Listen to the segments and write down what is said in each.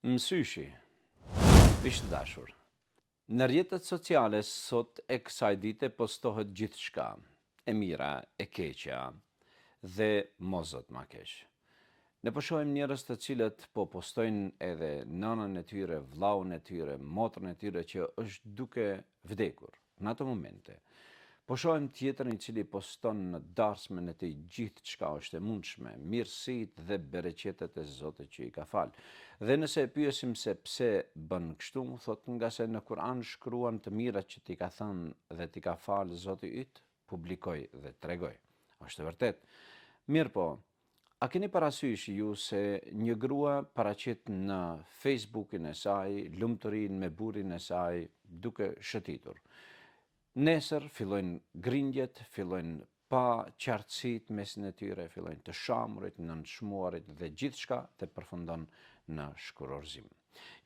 Mësyshi. Miq të dashur, në rrjetet sociale sot e kësaj dite postohet gjithçka, e mira, e keqja dhe mo zot ma keq. Ne po shohim njerëz të cilët po postojnë edhe nënën e tyre, vllaun e tyre, motrën e tyre që është duke vdekur. Në ato momente, po shohim tjetrin i cili poston në darsmën e tij gjithçka është e mundshme, mirësitë dhe bereqetet e Zotit që i ka falë. Dhe nëse e pyesim se pse bën kështu, thotë ngase në Kur'an shkruan të mirat që t'i ka thënë dhe t'i ka falë Zoti yt, publikoj dhe tregoj. Është e vërtetë. Mirëpo, A keni parasysh ju se një grua paraqet në Facebookin e saj lumturinë me burrin e saj duke shëtitur. Nesër fillojnë grindjet, fillojnë paqartësitë mesin e tyre, fillojnë të shamurit, nënçmuarit dhe gjithçka dhe përfundon në shkurorëzim.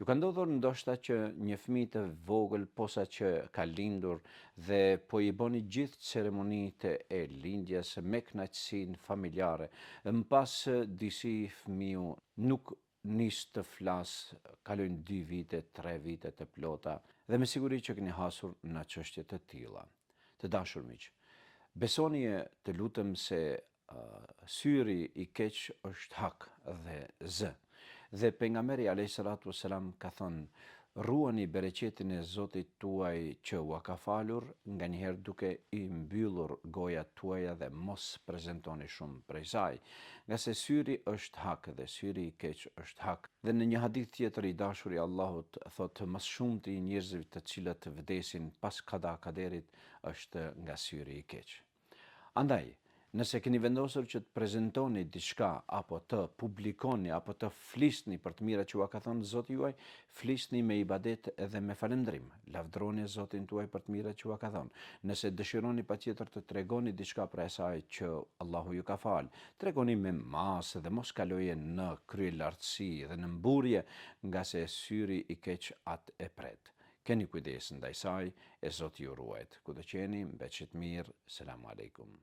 Ju ka ndodhur ndoshta që një fëmijë të vogël posa që ka lindur dhe po i bëni gjithë ceremonitë e lindjes me kënaqësinë familjare, më pas disi fëmiu nuk nis të flasë, kalojnë dy vite, tre vite të plota dhe me siguri që keni hasur në çështje të tilla. Të dashur miq, besoni e të lutem se syri i keq është hak dhe zë. Dhe pejgamberi alejhi salatu selam ka thënë, ruani bereqetin e Zotit tuaj që ua ka falur, nganjëherë duke i mbyllur gojat tuaja dhe mos prezentoni shumë prej saj, ngase syri është hak dhe syri i keq është hak. Dhe në një hadith tjetër i dashuri i Allahut thotë më së shumti i njerëzve të cilët vdesin pas kada kaderit është nga syri i keq. Andaj, nëse keni vendosur që të prezentoni diçka apo të publikoni apo të flisni për të mirat që ua ka thënë Zoti juaj, flisni me ibadet dhe me falëndrim. Lavdëroni Zotin tuaj për të mirat që ua ka dhënë. Nëse dëshironi patjetër të tregoni diçka prej asaj që Allahu ju ka falë, tregoni me masë dhe mos kaloje në kryelartësi dhe në mburrje, ngase syri i keq atë e pret. Keni kujdes ndaj saj e Zoti ju ruajt. Kudo që jeni, mbetshit mirë, Selamu Alejkum.